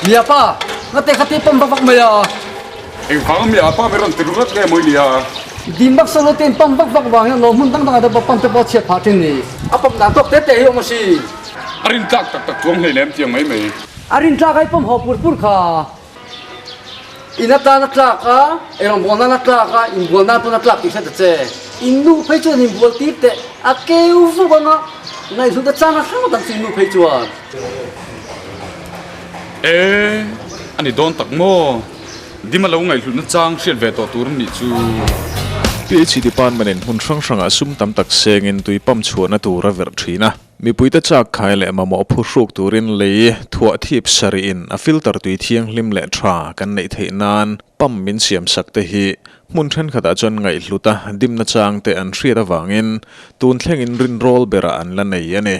Mia pa, ngate kha ti pump vak vak mai a. Engvang a mia pa ber rawn ti ringawt nge maw i nia? Dim bak solo te in pump vak vak vang hian lo hmun dang dangah te pawh pump te pawh a chhiat phah thin ni. A pump dan tawk te te hi awm a si. A rin tlak tak tak chuang hleinem tiang mai mai. A rin tlak a i pump haw pur pur kha. In atan a tlak a, eirawngbawl nan a tlak a, inbual nan pawn a tlak tih hre ta che. In nu phei chuan inbual tir teh a keu vuk ang a, ngaihhlut a chang a hrang dang chu in nu phei chuan. E, a ni dawn tak maw? Dim a lo ngaihhlutna chang hriat ve tawh tur a nih chu. PHE Department in hmun hrang hrangah sum tam tak sengin tui pump chhuahna tur a verh thin a. Mipuite chak khai leh mamawh phuhruk turin lei thuah thip sarihin a filter tui thianghlim leh tha kan neih theih nan pump min siam sak te hi hmun thenkhatah chuan ngaihhlut a dimna chang te an hriat avangin tun thlengin rinrawl berah an la nei a ni.